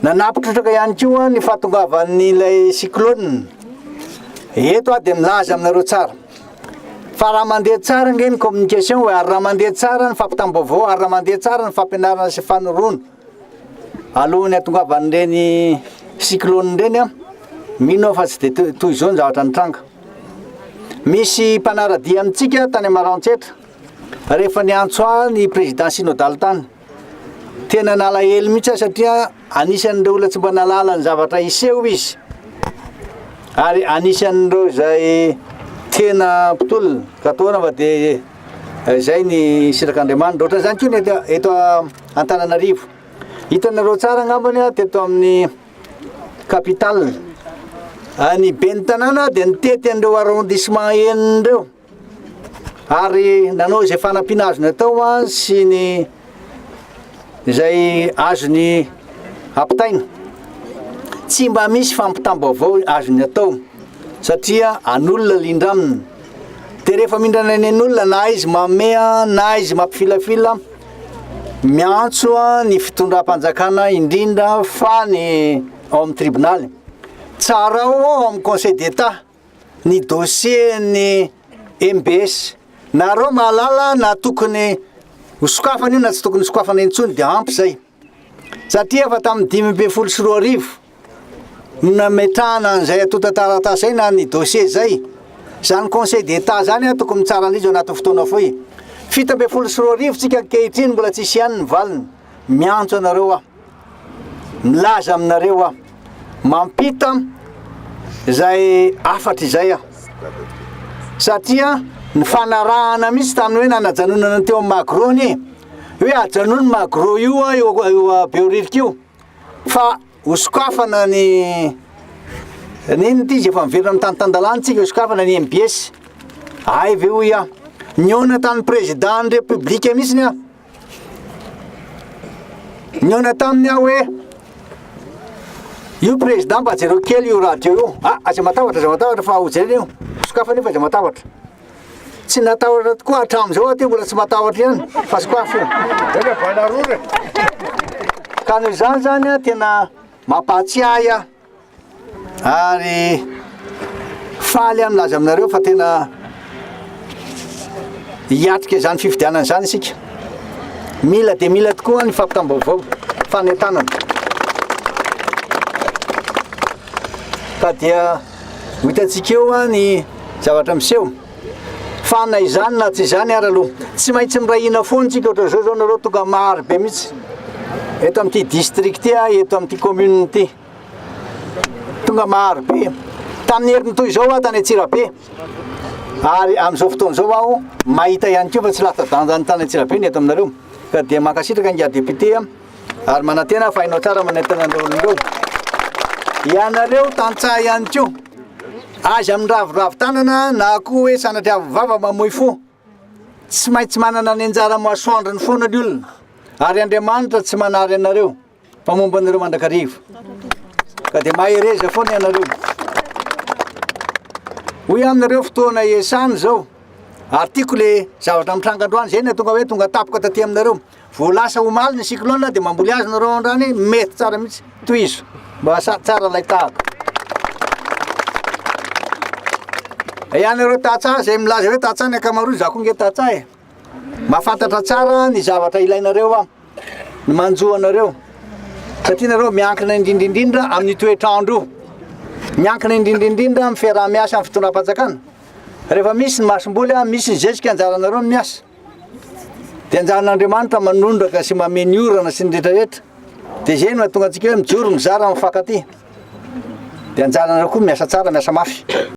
Nanampy trotraka ihany koa ny fahatongavan'ilay cyclone. Eto aho dia milaza aminareo tsara fa raha mandeha tsara ange ny communication ary raha mandeha tsara ny fampitam-baovao ary raha mandeha tsara ny fampianarana sy fanoroana alohan'ny hatongavan'ireny cyclone ireny an, mino aho fa tsy dia toy izao ny zavatra nitranga. Misy mpanara-dia amintsika tany Maroantsetra rehefa niantso ahy ny président synodal tany. Tena nalahelo mihitsy aho satria anisan'ireo olona tsy mba nahalala ny zavatra hiseho izy ary anisan'ireo izay tena mpitolona ka tohana fa dia izay ny sitrak'Andriamanitra. Ohatran'izany koa ny eto, eto Antananarivo. Hitanareo tsara angambany teto amin'ny capitale. Ny ben'ny tanàna dia nitety an'ireo arrondissement enina ireo. Ary nanao izay fanampiana azony atao sy ny izay azony ampitaina. Tsy mba misy fampitam-baovao azony atao satria an'olona lindramina. Dia rehefa mindrana ny an'olona na izy manome na izy mampifilafila, miantso ny fitondram-panjakana indrindra fa ny ao amin'ny tribonaly. Tsarao ao amin'ny conseil d'Etat. ny dossier ny mbs nareo mahalala na tokony ho sokafana io na tsy tokony sokafana intsony dia ampy zay satria efa tamin'ny 2015 no nametrahana an'izay antontan-taratasy zay na ny dossier zay zany conseil d'état zany a tokony mitsara an'izy ao anatin'ny fotoana fohy 2017 tsika ankehitriny mbola tsisy ihany ny valiny miantso anareo aho Milaza aminareo aho, mampita izay hafatra izay aho, satria ny fanarahana mihitsy tamin'ny hoe nanajanonana ny teo amin'ny Magro anie, hoe ajanony Magro io eo eo Behoririka io, fa hosokafana ny ny inona ity izy efa miverina amin'ny tany tan-dalàna tsika, hosokafana ny MBS. Hay ve hoy aho, nihaona tamin'ny président ny République mihitsy aho, Nihaona taminy aho hoe, io président mba jereo kely io radio io. Ah, aza matahotra, aza matahotra fa ho jerena io. Sokafana io fa aza matahotra. Tsy natahotra tokoa hatramin'izao aho ty mbola tsy matahotra ihany fa sokafo io. Ka noho izany zany tena mampahatsiahy ahy. Ary faly aho milaza aminareo fa tena hiatrika izany fifidianana izany isika. Mila dia mila tokoa ny fampitam-baovao, fanentanana. Ka dia ho hitantsika eo ny zavatra miseho. Fa na izany na tsy izany ary aloha, tsy maintsy miray hina foana isika ohatran'izao izao nareo tonga maro be mihitsy eto amin'ity district ity, eto amin'ity commune ity. Tonga maro be. Tamin'ny heriny toy izao aho tany Antsirabe. Ary amin'izao fotoana izao aho mahita ihany koa fa tsy latsa-danja ny tany Antsirabe ny eto aminareo. Ka dia mankasitraka ingahy député ary manantena aho fa hainao tsara manentana an'ireo olona ireo. Ianareo tantsaha ihany koa. Aza miraviravy tanana na koa hoe sanatriavin'ny vava mamoy fo. Tsy maintsy manana ny anjara masoandrony foana ny olona. Ary Andriamanitra tsy manary anareo. Fa momba anareo mandrakariva. Ka dia mahereza foana ianareo. Hoy aminareo fotoana iasana izao. Ary tiako le zavatra mitranga androany izay no tonga hoe tonga tapoka taty aminareo. Vao lasa omaly ny cyclone dia mamboly azy nareo androany, mety tsara mihitsy. Tohizo. Mba tsara ilay tahaka. Ianareo tantsaha izay milaza hoe tantsaha ny ankamaroany, za koa nge tantsaha e. Mahafantatra tsara ny zavatra ilainareo aho. ny manjo anareo satria nareo miankina indrindra indrindra amin'ny toetr'andro io, miankina indrindra indrindra amin'ny fiaraha-miasa amin'ny fitondram-panjakana. Rehefa misy ny masomboly, misy ny zezika, anjaranareo ny miasa. Dia anjaran'Andriamanitra manondraka sy mamehy ny orana sy ny rehetrarehetra. Dia izay no mahatonga antsika hoe mijoro, mizara, mifankatia. Dia anjaranareo koa miasa tsara, miasa mafy.